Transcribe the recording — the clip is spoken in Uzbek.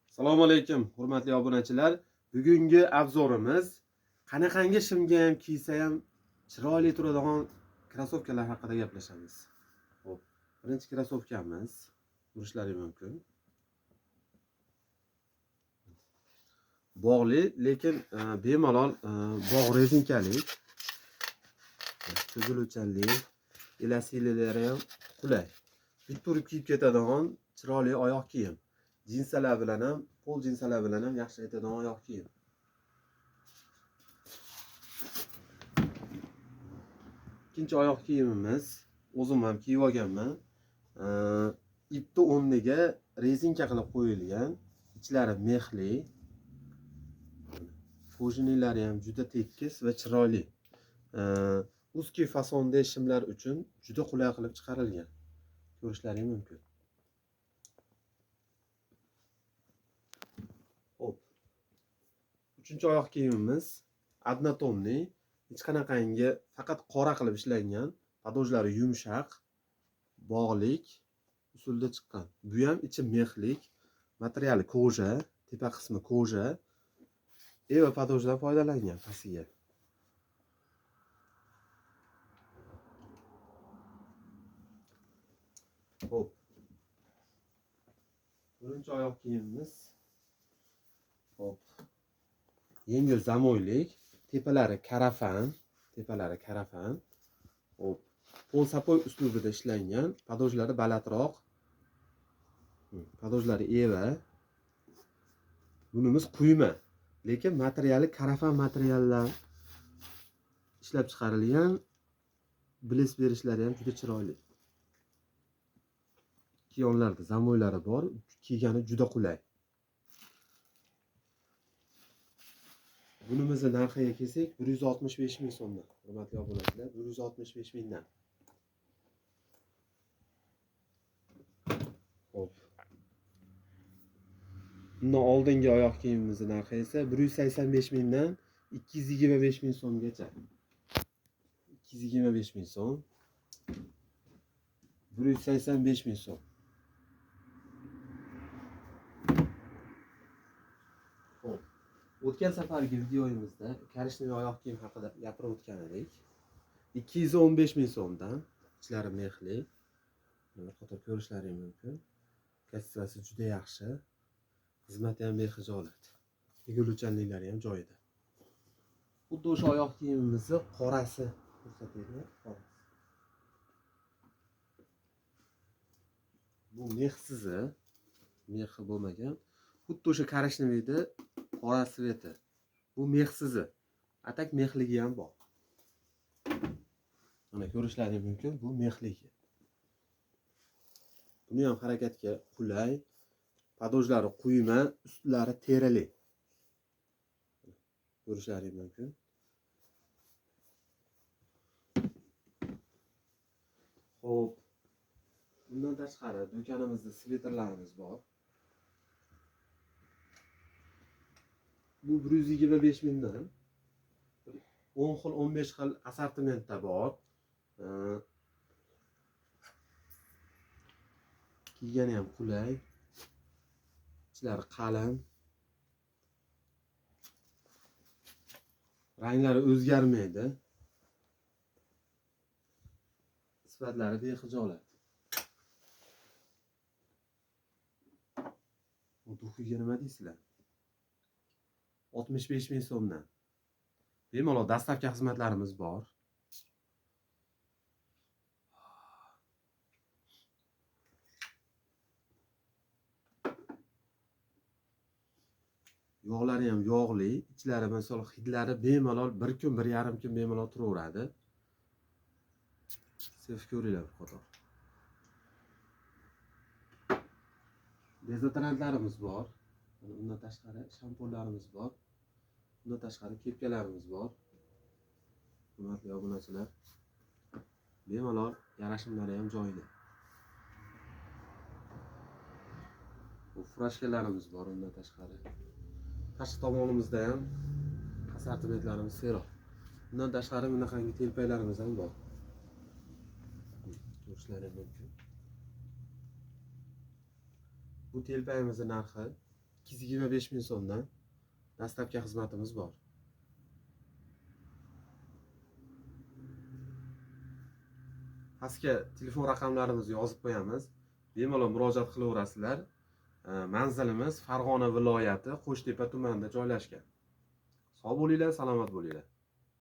Assalomu alaykum, hurmatli obunachilar. Bugungi obzorimiz qanaqangi shimga ham kiysa ham chiroyli turadigan krossovkalar haqida gaplashamiz. Xo'p, birinchi krossovkamiz ko'rishlari mumkin. Bog'li, lekin bemalol bog' rezinkalik, cho'ziluvchanlik, elastikliklari ham qulay. Bitta urib kiyib ketadigan chiroyli oyoq kiyim. Jinsalar bilan ham, pol jinsalar bilan ham yaxshi aytadigan oyoq kiyim. Ikkinchi oyoq kiyimimiz, o'zim ham kiyib olganman. Ipni o'rniga rezinka qilib qo'yilgan, ichlari mexli. Kojinilari ham juda tekis va chiroyli. Узкий fasonda shimlar uchun juda qulay qilib chiqarilgan. Ko'rishlaring mumkin. Xo'p. Uchinchi oyoq kiyimimiz однотонный, hech qanaqangi faqat qora qilib ishlangan, podojlari yumshoq, bog'lik usulda chiqqan. Bu ham ichi mexlik, materiali koja, tepa qismi koja, eva podojdan foydalangan pastiga. Xo'p. Birinchi oyoq kiyimimiz. Xo'p. Yengil zamoylik, tepalari karafan, tepalari karafan. Xo'p, pol sapoy uslubida ishlangan, podojlari balandroq. Podojlari eva. Bunimiz quyma, lekin materiali karafan materialdan ishlab chiqarilgan. Bilis berishlari ham juda chiroyli. Ikki yonlarida zamoylari bor, kiygani juda qulay. Bunimizni narxiga kelsak 165 ming so'mdan. Hurmatli obunachilar, 165 mingdan. Xo'p. Bundan oldingi oyoq kiyimimizning narxi esa 185 mingdan 225 ming so'mgacha. 225 ming so'm. 185 ming so'm. Xo'p. O'tgan safargi videoyimizda korishniy oyoq kiyim haqida gapirib o'tgan edik. 215 ming so'mdan, ichlari mexli. Bir qator ko'rishlaring mumkin. Kassasi juda yaxshi. Xizmati ham bexijolat. Egiluvchanliklari ham joyida. Xuddi o'sha oyoq kiyimimizni qorasi ko'rsataylik, qorasi. Bu mexsizi, mexi bo'lmagan. Xuddi o'sha korishniyda qora sveti. Bu mexsizi. Atak mexligi ham bor. Mana ko'rishlaring mumkin, bu mexligi. Buni ham harakatga qulay. Podojlari quyma, ustlari terili. Ko'rishlaring mumkin. Xo'p. Bundan tashqari do'konimizda sviterlarimiz bor. Bu 125 mingdan. 10 xil, 15 xil assortimentda bor. Kiygani ham qulay. Ichlari qalin. Ranglari o'zgarmaydi. Sifatlari bexijolat. Bu duxiga nima deysizlar? 65 ming so'mdan. Bemalol dastavka xizmatlarimiz bor. Yog'lari ham yog'li, ichlari misol hidlari bemalol bir kun, 1,5 kun bemalol turaveradi. Sevib ko'ringlar bir qator. Dezodorantlarimiz bor. Undan tashqari shampunlarimiz bor. Undan tashqari kepkalarimiz bor. Hurmatli obunachilar, bemalol yarashimlari ham joyida. Bu furashkalarimiz bor undan tashqari. Tashqi tomonimizda ham assortimentlarimiz seroq. Undan tashqari bunaqangi telpaklarimiz ham bor. Ko'rishlaringiz mumkin. Bu telpagimizning narxi 225 ming so'mdan dastlabki xizmatimiz bor. Pastga telefon raqamlarimizni yozib qo'yamiz. Bemalol murojaat qilaverasizlar. Manzilimiz Farg'ona viloyati Qo'shtepa tumanida joylashgan. Sog' bo'linglar, salomat bo'linglar.